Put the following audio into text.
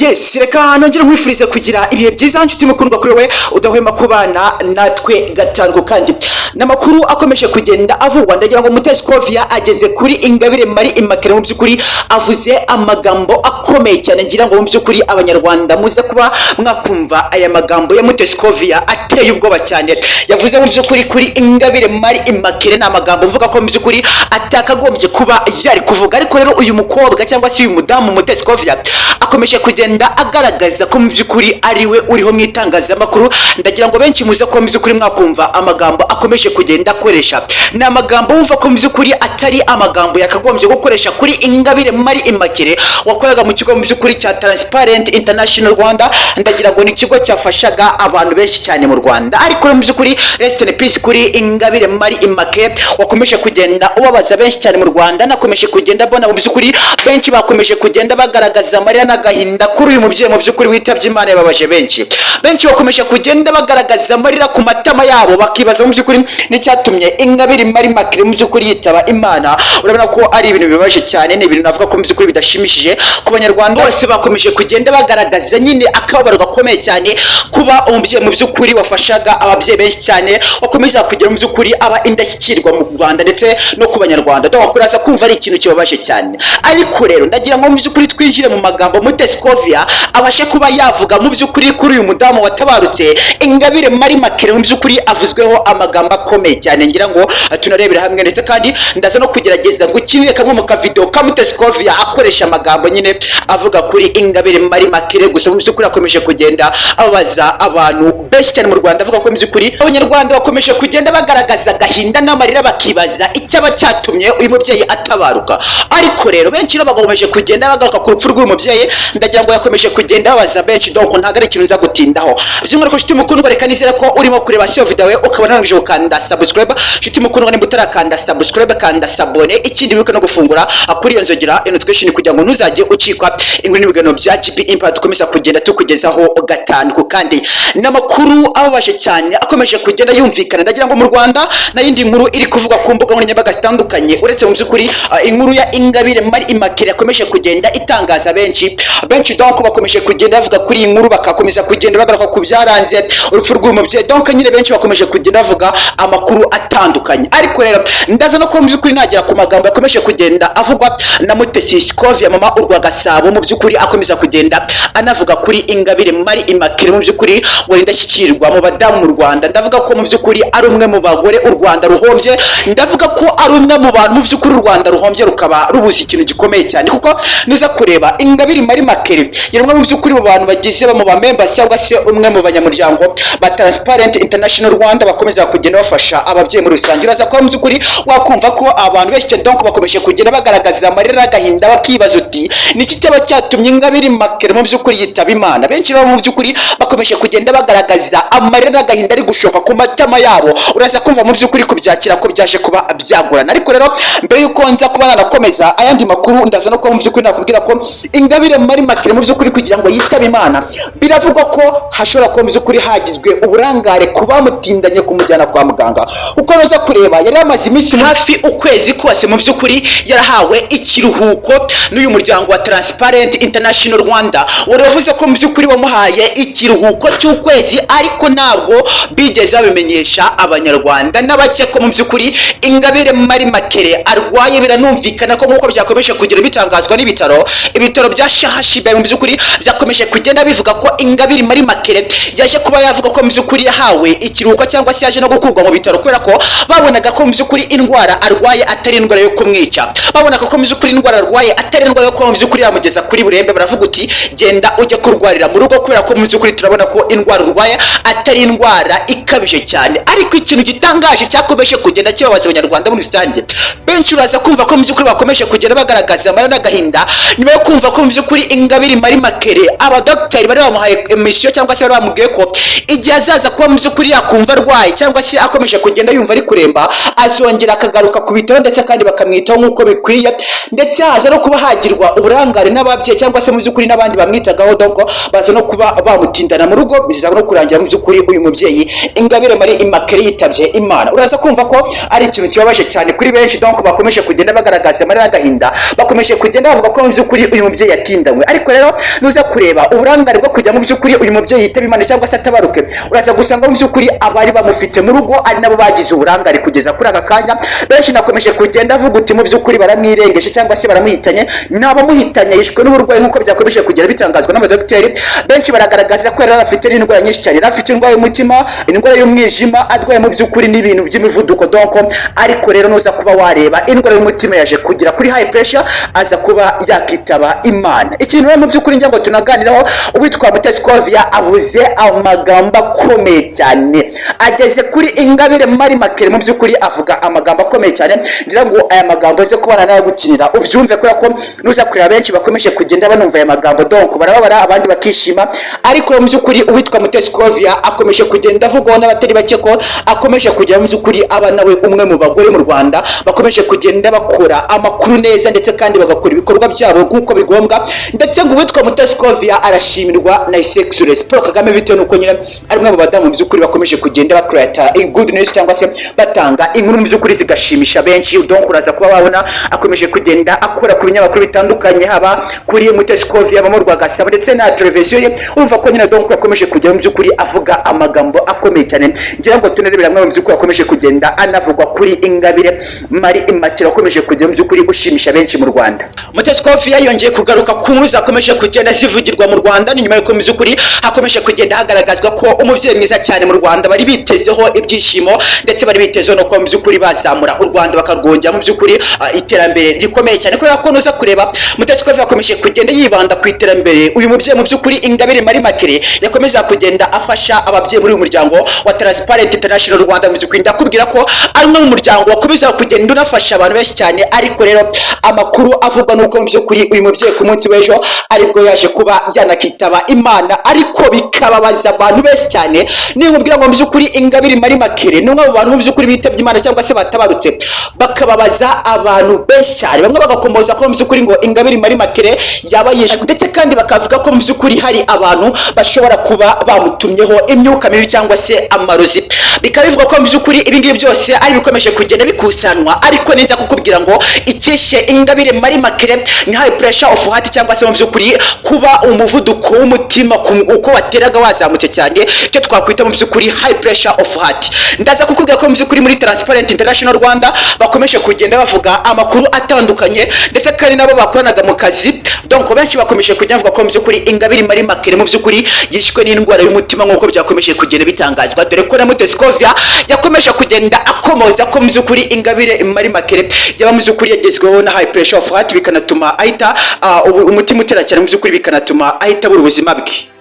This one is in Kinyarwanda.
Yes, reka nongere nkwifurize kugira ibihe byiza, nshuti mukundwa, kuri we udahwema kubana natwe gatanu. Kandi n'amakuru akomeje kugenda avugwa, ndagira ngo Mutesi Scovia ageze kuri Ingabire Marie Immaculée, mu by'ukuri avuze amagambo akomeye cyane. Ngira ngo mu by'ukuri Abanyarwanda muze kuba mwakumva aya magambo ya Mutesi Scovia ateye ubwoba cyane yavuze mu by'ukuri kuri Ingabire Marie Immaculée. Ni amagambo mvuga ko mu by'ukuri atakagombye kuba yari kuvuga. Ariko rero uyu mukobwa cyangwa se uyu mudamu Mutesi Scovia akomeje kugenda agaragaza ko mu by'ukuri ari we uriho mu itangazamakuru. Ndagira ngo benshi muze ko mu by'ukuri mwakumva amagambo akomeje kugenda akoresha. Ni amagambo wumva ko mu by'ukuri atari amagambo yakagombye gukoresha kuri Ingabire Marie Immaculée wakoraga mu kigo mu by'ukuri cya Transparent International Rwanda. Ndagira ngo ni ikigo cyafashaga abantu benshi cyane mu Rwanda. Ariko rero mu by'ukuri, rest in peace kuri Ingabire Marie Immaculée wakomeje kugenda ubabaza benshi cyane mu Rwanda. Nakomeje kugenda mbona mu by'ukuri benshi bakomeje kugenda bagaragaza amarira n'agahinda kuri uyu mubyeyi mu by'ukuri witabye Imana, yababaje benshi. Benshi bakomeje kugenda bagaragaza amarira ku matama yabo, bakibaza mu by'ukuri n'icyatumye Ingabire Marie Immaculée mu by'ukuri yitaba Imana. Urabona ko ari ibintu bibabaje cyane, ni ibintu navuga ko mu by'ukuri bidashimishije ku Banyarwanda bose. Bakomeje kugenda bagaragaza nyine akababaro gakomeye cyane kuba umubyeyi mu by'ukuri wafashaga ababyeyi benshi cyane, wakomeza kugira mu by'ukuri aba indashyikirwa mu Rwanda ndetse no ku Banyarwanda. Donc uraza kumva ari ikintu kibabaje cyane. Ariko rero ndagira ngo mu by'ukuri twinjire mu magambo Mutesi Scovia abashe kuba yavuga mu by'ukuri kuri uyu mudamu watabarutse, Ingabire Marie Immaculée. Mu by'ukuri avuzweho amagambo akomeye cyane, ngira ngo tunarebere hamwe. Ndetse kandi ndaza no kugerageza ngo ukinire kamwe mu kavideo ka Mutesi Scovia akoresha amagambo nyine avuga kuri Ingabire Marie Immaculée. Gusa mu by'ukuri akomeje kugenda ababaza abantu benshi cyane mu Rwanda, avuga ko mu by'ukuri Abanyarwanda bakomeje kugenda bagaragaza agahinda n'amarira, bakibaza icyaba cyatumye uyu mubyeyi atabaruka. Ariko rero benshi rero bakomeje kugenda bagaruka ku rupfu rw'uyu mubyeyi. Ndagira ngo yakomeje kugenda babaza benshi, donc ntabwo ari ikintu nza gutindaho by'umwihariko. Nshuti mukundwa, reka nizere ko urimo kureba siyo video yawe ukaba narangije gukanda subscribe. Nshuti mukundwa, nimba utarakanda subscribe, kanda s'abonner. Ikindi, wibuke no gufungura kuri iyo nzogera, notification, kugira ngo ntuzajye ucikwa inkuru n'ibiganiro bya GP Impact dukomeza kugenda tukugezaho gatanu. Kandi n'amakuru ababaje cyane akomeje kugenda yumvikana, ndagira ngo mu Rwanda n'ayindi nkuru iri kuvugwa ku mbuga nkoranyambaga zitandukanye, uretse mu by'ukuri inkuru ya Ingabire Marie Immaculée yakomeje kugenda itangaza benshi benshi. Donc bakomeje kugenda bavuga kuri iyi nkuru, bakakomeza kugenda bagaruka ku byaranze urupfu rw'uyu mubyeyi. Donc nyine benshi bakomeje kugenda bavuga amakuru atandukanye. Ariko rero ndaza no kuba mu by'ukuri nagera ku magambo yakomeje kugenda avugwa na Mutesi Scovia, Mama Urwa Gasabo, mu by'ukuri akomeza kugenda anavuga kuri Ingabire Marie Immaculée, mu by'ukuri wari indashyikirwa mu badamu mu Rwanda. Ndavuga ko mu by'ukuri ari umwe mu bagore u Rwanda ruhombye. Ndavuga ko ari umwe mu bantu mu by'ukuri u Rwanda ruhombye, rukaba rubuze ikintu gikomeye cyane, kuko nuza kureba Ingabire Marie Immaculée yari umwe mu by'ukuri mu bantu bagize mu ba members cyangwa se umwe mu banyamuryango ba Transparent International Rwanda, bakomeza kugenda bafasha ababyeyi muri rusange. Uraza kuba mu by'ukuri wakumva ko abantu benshi cyane donc bakomeje kugenda bagaragaza amarira n'agahinda, bakibaza uti: "Niki cyaba cyatumye Ingabire Immaculée mu by'ukuri yitaba Imana?" Benshi rero mu by'ukuri bakomeje kugenda bagaragaza amarira n'agahinda ari gushoka ku matama yabo. Uraza kumva mu by'ukuri kubyakira ko byaje kuba byagorana. Ariko rero mbere y'uko nza kuba nanakomeza ayandi makuru, ndaza no kuba mu by'ukuri nakubwira ko Ingabire Marie Immaculée mu by'ukuri kugira ngo yitabe Imana, biravugwa ko hashobora kuba mu by'ukuri hagizwe uburangare ku bamutindanye kumujyana kwa muganga, kuko nuza kureba yari amaze iminsi hafi ukwezi kose mu by'ukuri yarahawe ikiruhuko n'uyu muryango wa Transparent International Rwanda. Wari wavuze ko mu by'ukuri wamuhaye ikiruhuko cy'ukwezi, ariko ntabwo bigeze babimenyesha Abanyarwanda n'abake ko mu by'ukuri Ingabire Marie Immaculée arwaye. Biranumvikana ko nk'uko byakomeje kugira bitangazwa n'ibitaro, ibitaro bya Shahashibe, mu by'ukuri byakomeje kugenda bivuga ko Ingabire Marie Immaculée yaje kuba yavuga ko mu by'ukuri yahawe ikiruhuko cyangwa se yaje no gukurwa mu bitaro, kubera ko babonaga ko mu by'ukuri indwara arwaye atari indwara yo kumwica. Babonaga ko mu by'ukuri indwara arwaye atari indwara yo kuba mu by'ukuri yamugeza kuri burembe. Baravuga uti: "Genda ujye kurwarira mu rugo, kubera ko mu by'ukuri turabona ko indwara urwaye atari indwara ikabije cyane." Ariko ikintu gitangaje cyakomeje kugenda kibabaza Abanyarwanda muri rusange benshi, uraza kumva ko mu by'ukuri bakomeje kugenda bagaragaza amarira n'agahinda nyuma yo kumva ko mu by'ukuri Ingabire Marie Immaculée abadogiteri bari bamuhaye mission cyangwa se bari bamubwiye ko igihe azaza kuba mu by'ukuri yakumva arwaye cyangwa se akomeje kugenda yumva ari kuremba, azongera akagaruka ku bitaro, ndetse kandi bakamwitaho nk'uko bikwiye. Ndetse haza no kuba hagirwa uburangare n'ababyeyi cyangwa se mu by'ukuri n'abandi bamwitagaho, donc baza no kuba bamutindana mu rugo, biza no kurangira mu by'ukuri uyu mubyeyi Ingabire Marie Immaculée yitabye Imana. Uraza kumva ko ari ikintu kibabaje cyane kuri benshi. Donc bakomeje kugenda bagaragaza amarira y'agahinda, bakomeje kugenda bavuga ko mu by'ukuri uyu mubyeyi yatindanywe. Ariko rero nuza kureba uburangare bwo kujya mu by'ukuri uyu mubyeyi yitaba Imana cyangwa se atabaruke, uraza gusanga mu by'ukuri abari bamufite mu rugo ari nabo bagize uburangare. Kugeza kuri aka kanya benshi nakomeje kugenda avuga uti mu by'ukuri baramwirengeje cyangwa se baramuhitanye. Ntabamuhitanye, yishwe n'uburwayi nk'uko byakomeje kugenda bitangazwa n'abadogiteri. Benshi baragaragaza ko yari afite n'indwara nyinshi cyane, yari afite indwara y'umutima, indwara y'umwijima, arwaye mu by'ukuri n'ibintu by'imivuduko. Donc ariko rero nuza kuba wareba indwara y'umutima yaje kugera kuri high pressure, aza kuba yakitaba Imana. Ikintu rero mu by'ukuri ngira ngo tunaganiraho, uwitwa Mutesi Scovia avuze amagambo akomeye cyane, ageze kuri Ingabire Marie Immaculée. Mu by'ukuri avuga amagambo akomeye cyane. Ngira ngo aya magambo uze kubana nayo gukinira ubyumve, kubera ko nuza kureba benshi bakomeje kugenda banumva aya magambo, donc barababara, abandi bakishima. Ariko mu by'ukuri uwitwa Mutesi Scovia akomeje kugenda avugwaho n'abatari bake ko akomeje kugera mu by'ukuri aba nawe umwe mu bagore mu Rwanda bakomeje kugenda bakora amakuru neza, ndetse kandi bagakora ibikorwa byabo nk'uko bigombwa. Ndetse ngo uwitwa Mutesi Scovia arashimirwa na His Excellency Paul Kagame, bitewe n'uko nyine ari umwe mu badamu mu by'ukuri bakomeje kugenda bacreata good news cyangwa se batanga inkuru mu by'ukuri zigashimisha benshi. Donc uraza kuba wabona akomeje kugenda akora ku binyamakuru bitandukanye, haba kuri Mutesi Scovia, mu Rwagasabo ndetse na televiziyo ye. Urumva ko nyine donc yakomeje kugera mu by'ukuri avuga amagambo akomeye cyane. Ngira ngo tunarebera hamwe mu by'ukuri akomeje kugenda anavugwa kuri Ingabire Marie Immaculée, akomeje kugera mu by'ukuri ushimisha benshi mu Rwanda. Mutesi Scovia yongeye kugaruka ku nkuru zakomeje kugenda zivugirwa mu Rwanda. Ni nyuma y'uko mu by'ukuri hakomeje kugenda hagaragazwa ko umubyeyi mwiza cyane mu Rwanda bari bitezeho ibyishimo, ndetse bari bitezeho no kuba mu by'ukuri bazamura u Rwanda bakarwongera mu by'ukuri iterambere rikomeye cyane, kubera ko nuza kureba Mutesi Scovia yakomeje kugenda yibanda ku iterambere. Uyu mubyeyi mu by'ukuri Ingabire Marie Immaculée yakomeza kugenda afasha ababyeyi muri uyu muryango wa Transparent International Rwanda. Mu by'ukuri ndakubwira ko ari umwe mu muryango wakomeza kugenda unafasha abantu benshi cyane. Ariko rero amakuru avugwa nuko mu by'ukuri uyu mubyeyi ku munsi w'ejo aribwo yaje kuba yanakitaba Imana, ariko bikababaza abantu benshi cyane. Ninkubwira ngo mu by'ukuri Ingabire Marie Immaculée ni umwe mu bantu mu by'ukuri bitabye Imana cyangwa se batabarutse, bakababaza abantu benshi cyane, bamwe bagakomoza ko mu by'ukuri ngo Ingabire Marie Immaculée yaba yishwe, ndetse kandi bakavuga ko mu by'ukuri hari abantu bashobora kuba bamutumyeho imyuka mibi cyangwa se amarozi. Bikaba bivuga ko mu by'ukuri ibi ngibi byose ari ibikomeje kugenda bikusanwa. Ariko neza kukubwira ngo icyishe Ingabire Marie Immaculée ni high pressure of heart, cyangwa se mu by'ukuri kuba umuvuduko w'umutima uko wateraga wazamutse cyane, icyo twakwita mu by'ukuri high pressure of heart. Ndaza kukubwira ko mu by'ukuri muri Transparent International Rwanda bakomeje kugenda bavuga amakuru atandukanye, ndetse kandi nabo bakoranaga mu kazi. Donc benshi bakomeje kujya bavuga ko mu by'ukuri Ingabire Marie Immaculée mu by'ukuri yishwe n'indwara y'umutima nk'uko byakomeje kugenda bitangazwa, dore ko na Mutesi Scovia yakomeje kugenda akomoza ko mu by'ukuri Ingabire Marie Immaculée yaba mu by'ukuri yagezweho na high pressure of heart, bikanatuma ahita umutima utera cyane, mu by'ukuri bikanatuma ahita abura ubuzima bwe.